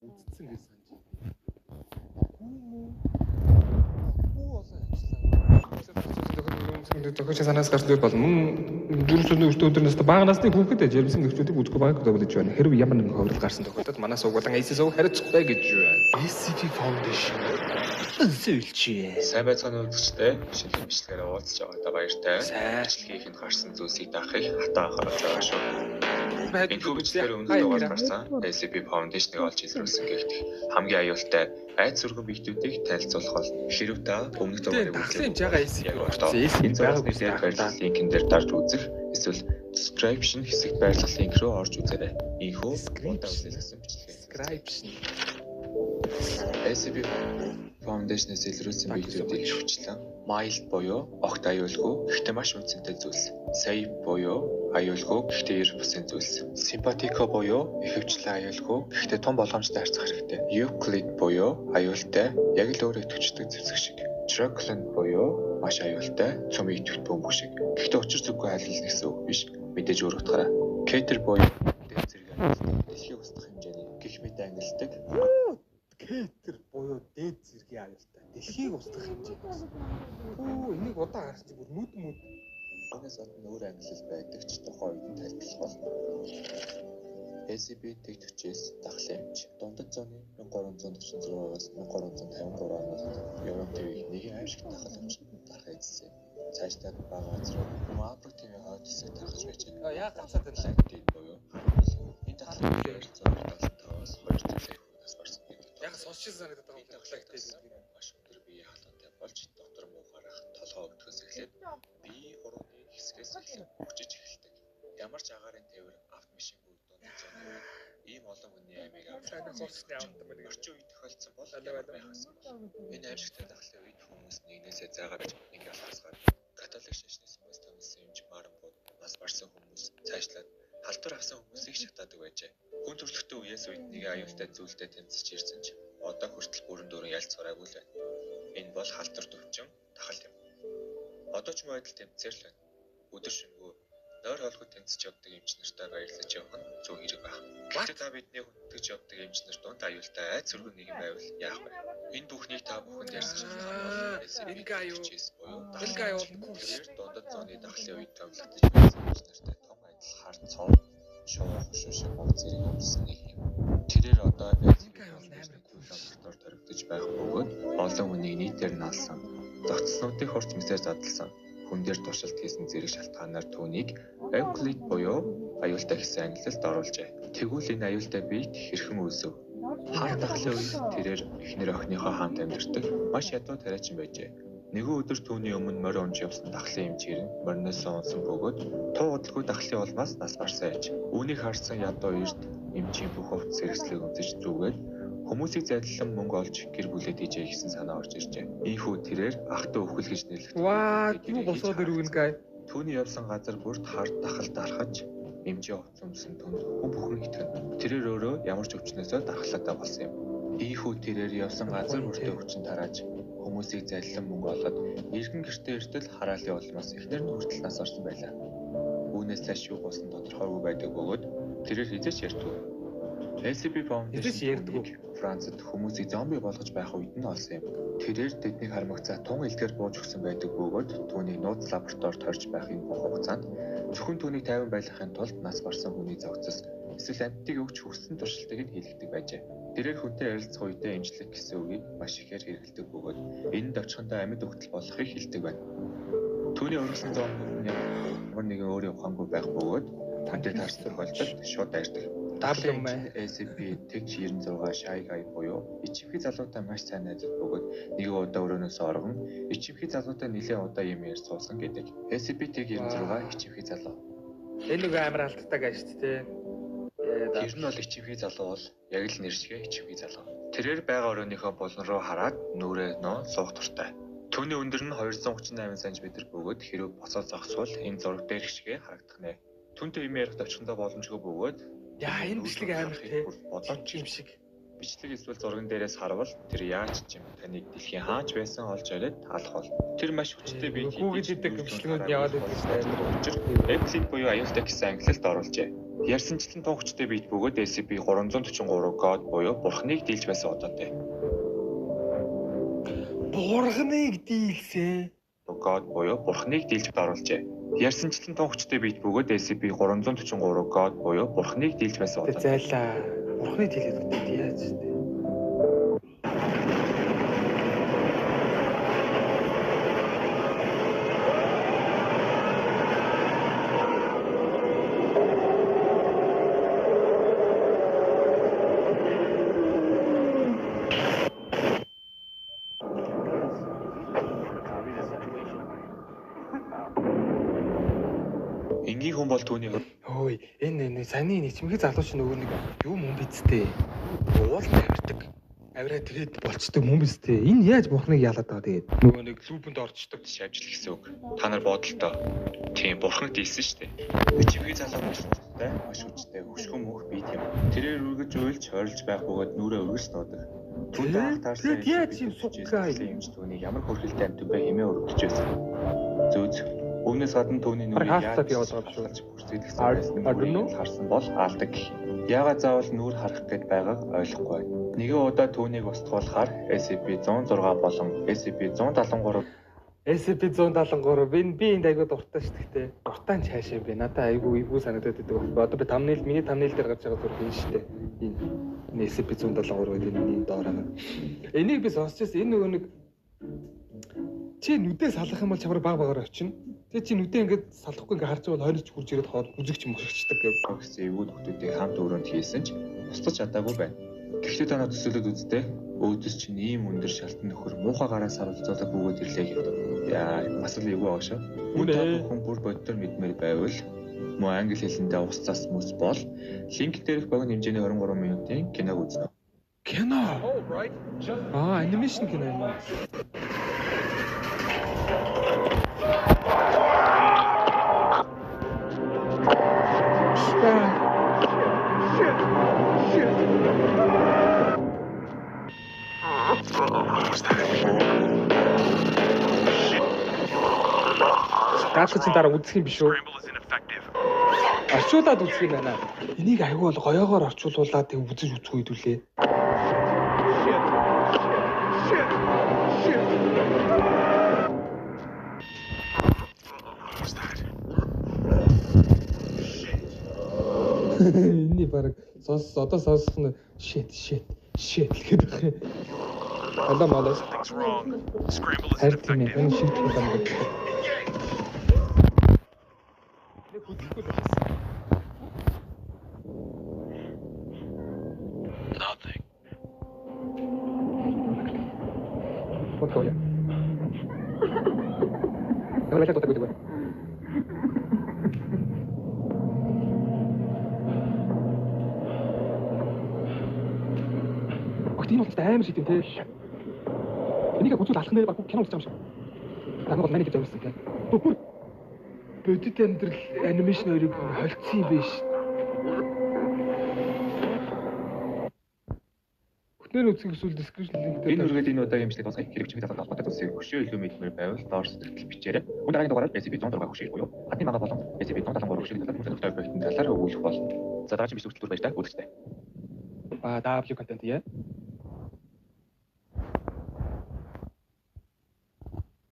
Үзсэн гэж санаж байна. Гүү мүү? Гүү олон ажиллаа. Зохиолч санаас гарсан зүйл бол мөн дөрвөн өртөө өдөр настай бага насны хүүхэд жирэмсэн нөхцөлийг үзэхгүй байгааг зөвлөж байна. Хэрв ямар нэгэн ховрол гарсан тохиолдолд манай сувг болон AC сувг хариуцахгүй гэж байна. SCP Foundation зөвлөжээ. Сайн байцгаана уу үзэгчдээ. Шинэхэн бичлэгээр уулзч байгаадаа баяртай. Сайн. Бичлэгийн ихэнд гарсан зүйлсийг даахыг хатан анхааруулж байгаа шүү. Энэхүү бичлэгээр өмнөх дугаар гарсан SCP Foundation-ыг олж илрүүлсэн гэгдэх хамгийн аюултай айц сүргэн биетүүдийг танилцуулах бол хэрв та өмнөх дугаарыг Дахлын хэмжээгээ SCP яг руу одоо орсон. SCP энэ зураас байгаагүй нэр дээр байрлах линкэн дээр дарж үзэх эсвэл description хэсэгт байрлах линк рүү орж үзээрэй. Ийхүү удаа үзүүлсэн бичлэгээ. Description. SCP Foundation-ээс илрүүлсэн биетүүдийг шүчлэн mild буюу огт аюулгүй гэхдээ маш үнцэнтэй зүйлс. Safe буюу аюулгүй гэхдээ ер бусын зүйлс. Simpatico буюу ихэвчлэн аюулгүй гэхдээ тун болгоомжтой харьцах хэрэгтэй. Euclid буюу аюултай яг л өөр идэвхждэг зэвсэг шиг. Truculent буюу маш аюултай цөм идэвхт бөмбөг шиг. Гэхдээ учир зүггүй айлгал гэсэн үг биш. Мэдээж өөр утгаараа. Keter буюу дээд зэрэг аюултай дэлхийг устгах хэмжээний гэх мэт ангилдаг Кетер буюу дээд зэргийн аюултай. Дэлхийг устгах хэмжээ. Пүү, энийг удаан харсан чи бүр нүд мүд. Үүнээс гадна өөр ангилал байдаг ч тухайн үед нь тайлбарлах болно. SCP тэгтвчээс дахлын эмч дундад зууны 1346-аас 1353 онд Европ тивийг нэгэн аимшигт дахал өвчин дарах эзэлсэн юм. Цаашдаа бага газар руу мөн Африк тивийн хойд хэсэг тархаж байжээ. Яа гацаад байна. Лантид буюу энэ дахлын 275-аас 200 сая хүн нас барсан гэдэг. Яг сонсч санагдаад байгаа Энэ юм. дахлыг тассан маш өндөр биеийн халуунтай болж дотор муу гарах, толгой өвдөхөөс эхлээд биеийн хурууны хэсгээс эхлэн хүчиж эхэлдэг. Ямар ч агаарын тээвэр автомашингүй дундад зууны үед ийм олон хүний амийг авч Сайхан хурцны авт юм байна. орчин үе тохиолдсон бол Алуу, ямар алуу. байх байсан бол энэ аимшигтай дахлын үед хүмүүс нэгнээсээ зайгаа бич нэг ялхаас гадна католик шашны сүмээс томилсон эмч Маранбууд нас барсан хүмүүс цаашлаад халдвар авсан хүмүүсийг шатаадаг байжээ. Хүн төрөлхтөн үеэс үед нэгэн аюултай зүйлтэй тэмцэж ирсэн ч одоо хүртэл бүрэн дүүрэн ялц сураагүй л байна. Энэ бол халдвар төвчин дахал юм. Одоо ч байдал тэмцээр л байна. Өдөр шөнөгүй нойр хоолгүй тэмцэж явдаг эмч нартай баярлаж явах нь зөв хэрэг байх. Гэхдээ та бидний хүндэтгэж явдаг эмч нар дунд аюултай айц сүргэн нэгэн байвал яах вэ? Энэ бүхнийг та бүхэнд ярьсан шалтгаан бол Энэ гай юу? SCP-1 буюу Энэ гай дахлын юу? эмч. Тэр дундад зууны дахлын үед томилогдож байсан эмч нартай том адил хар цов, шувуу хошуу шиг муу зэрэг өмссөн нэг юм. Тэрээр одоо Энэ гай бол SCP амар cool. лаборатори торигдож байх бөгөөд олон хүнийг нийтээр нь алсан. Зогцснуудыг хурц мэсээр задлсан. Хүн дээр туршилт хийсэн зэрэг шалтгаанаар түүнийг Euclid буюу аюултай гэсэн ангилалд оруулжээ. Тэгвэл энэ аюултай биет хэрхэн үүсэв? Хар дахлын үед тэрээр эхнэр охиныхоо хамт амьдардаг маш ядуу тариачин байжээ. Нэгэн өдөр түүний өмнө морь унж явсан дахлын эмч ирэн мориноос унсан бөгөөд туу удалгүй дахлын улмаас нас барсан аж. Үүнийг харсан ядуу эрд эмчийн бүх хувцас хэрэгслийг өмсөж зүгээд хүмүүсийг зайллан мөнгө олж гэр бүлээ дижээ гэсэн санаа орж иржээ. Ийхүү тэрээр ах トゥ үхэл гэж нэрлэгдэх. Ваа, юу босоод ирв энэ гай? Түүний явсан газар бүрт хар дахал дархаж эмчийн хувцас өмсөн түнд хүн бүхэн итгэнэ. Тэрээр өөрөө ямар ч өвчнөөсөө дархлаатай болсон юм. Ийхүү тэрээр явсан газар бүртээ өвчин тарааж хүмүүсийг заллан мөнгө олоод эргэн гэртээ эртэл хараалын улмаас эхнэр нь хүртэл нас орсон байлаа. Үүнээс цааш юу болсон тодорхойгүй байдаг бөгөөд тэрээр хэзээ ч ярьдгүй. SCP Хэзээ ч Foundation ярьдаггүй. түүнийг Францад хүмүүсийг зомби болгож байх үед нь олсон юм. Тэрээр тэднийг харамгацаа тун илгээр бууж өгсөн байдаг бөгөөд түүнийг нууц лабораторид хорж байхын бүх хугацаанд зөвхөн түүнийг тайван байлгахын тулд нас барсан хүний зогцос эсвэл амьтдыг өгч хүссэн туршилтыг нь хийлгэдэг байжээ. Тэрээр хүнтэй ярилцах үедээ эмчлэг гэсэн үгийг маш ихээр хэрэглэдэг бөгөөд энэ нь товчхондоо амьд өгтөл болохыг хэлдэг байна. Түүний ургасан зомбууд нь ямар нэгэн өөрийн ухаангүй байх бөгөөд хүнтэй таарсан тохиолдолд шууд дайрдаг. W мэ. SCP-96 Shy Guy буюу ичимхий залуутай маш сайн найзууд бөгөөд нэгэн удаа өрөөнөөс оргон ичимхий залуутай нэлээн удаа юм ярьж суусан гэдэг. SCP-96 ичимхий залуу. Энэ нэг амар алдтай гай шүү дээ. Тэр нь бол ичимхий залуу бол яг л нэр шигэ ичимхий залуу. Тэрээр байгаа өрөөнийхөө булан руу хараад нүрээ нөө суух дуртай. Түүний өндөр нь 238 см бөгөөд хэрв босоо зогсвол энэ зураг дээрх шигэ харагдах нэ. Түүнтэй юм ярих товчхондоо боломжгүй бөгөөд Яа, энэ бичлэг амар те. Бодооч юм шиг. Бичлэг эсвэл зурган дээрээс харвал тэр яаж ч юм таныг дэлхийн хаач байсан олж яриад алах бол. Тэр маш хүчтэй бие Гүүгэж идэг бичлэгүүд яваад байдаг шүү дээ. Учир Euclid буюу аюултай гэсэн ангилалд оруулжээ. Ярьсанчлан тун хүчтэй биет бөгөөд SCP-343 God буюу Бурхныг дийлж байсан удаатай. Бурхныг дийлсэн. God буюу Бурхныг дийлж оруулжээ. Ярьсанчлан тун хүчтэй биет бөгөөд SCP-343 God буюу Бурхныг дийлж байсан удаатай. Зайлаа. Бурхныг дийлээд өгдөг яаж вэ? Энгийн хүн бол түүний Хөөе, энэ саяны ничмхий залуу чинь нөгөө нэг юу мөн бидтэй. Ууланд авирдаг. Авираа тэрээд болчдөг мөн бидтэй. Энэ яаж бурхныг яалаад байгаа тэгээд нөгөө нэг лүүпэнд орчдөг. Шавжил гэсэн үг. Та нар бодолтой. Тийм, бурхныг дийлсэн шүү дээ. Ичимхий залуу маш хурдтай, маш хүчтэй, хөшгөн мөнх биет юм. Тэрээр үргэлж уйлж, хорилж байх бөгөөд нүрээ үргэлж нуудаг. Түүнтэй анх таарсан Тэгээд яаж юм суггай? Юмч түүнийг ямар хөрхөлтэй амьтан бэ хэмээн өргөдөж байсан. Зөөз Өмнөөс гадна түүний нүрийг яаж яваад байгаа юм шүү. Бүрсэдгсэн байсан нүрийг харсан бол аалдаг гэх юм. Яагаад заавал нүур харах гээд байгааг ойлгохгүй байна. Нэгэн удаа түүнийг устгуулахаар SCP-106 болон SCP-173 SCP-173 би энд айгүй дуртай шүү дээ. Дуртай нь цаашаа юм бэ. Надад айгүй эвгүй санагдаад байдаг байхгүй. Одоо би thumbnail миний thumbnail дээр гарч байгаа зураг энэ шүү дээ. Энэ SCP-173 гэдэг энэ доор байгаа. Энийг би сонсч байсан. Энэ нөгөө нэг чи нүдээ салах юм бол чамраг баг багаар очино. Тэгээ чи нүдээ ингээд салахгүй ингээд харж байгаа бол хойноч хурж ирээд хоор бүзэгч мөшөгчдөг гэв. Гэсэн эвгүй нөхдүүдийг хамт өрөөнд хийсэн ч устгах чадаагүй байна. Гэхдээ та нар төсөөлөд үзтээ. Өөдөс чинь ийм өндөр шалтан нөхөр муухай гараа сарвалцуулаад бөгөөд ирлээ гэдэг. Яа, бас л эвгүй байгаа шүү. Мөн та бүхэн бүр боддоор мэдмээр байвал мөн англи хэлэндээ ус цас мөс бол линк дээрх богино хэмжээний 23 минутын киног үзнэ. Кино. Аа, анимашн кино юм аа. Гаалгачийн дараа үзэх юм биш үү? Орчуулад үзэх юм байна. Энийг айгүй бол гоёогоор орчуулуулаад тэг үзэж үзэх үед үлээ. Энэний баг сонс одоо сонсох нь shit shit shit л гэдэг юм. Одоо малаас. Харин тийм ээ. Энэ шийдэх юм байна. Нэг хөдлөхгүй л байсан. Nothing. Бодгоо. Ямар байлаа дутаагүй зүгээр. Огт энэ бол амар шийдэм те. Энийг үзүүл алах нэ баг кино үзэж байгаа юм шиг. Дараа нь бол манай гэж зориулсан те. Бүр Бодит амьдрал анимашн хоёрыг холцсон юм биш. Бүтнээр үзэх эсвэл description link дээр энэ үргээд энэ удаагийн бичлэг дуусгая. Хэрэг чимээ залгаад холбоотой зүйлсийг хөшөө илүү мэдмээр байвал доор сэтгэл бичээрэй. Мөн дараагийн дугаараар SCP-106 хөшөө буюу хадны мага болон SCP-173 хөшөөний талаар хүн сонирхолтой объектын талаар өгүүлэх болно. За дараагийн бичлэг хүртэл баяртай үзэгчтэй. А W content яа.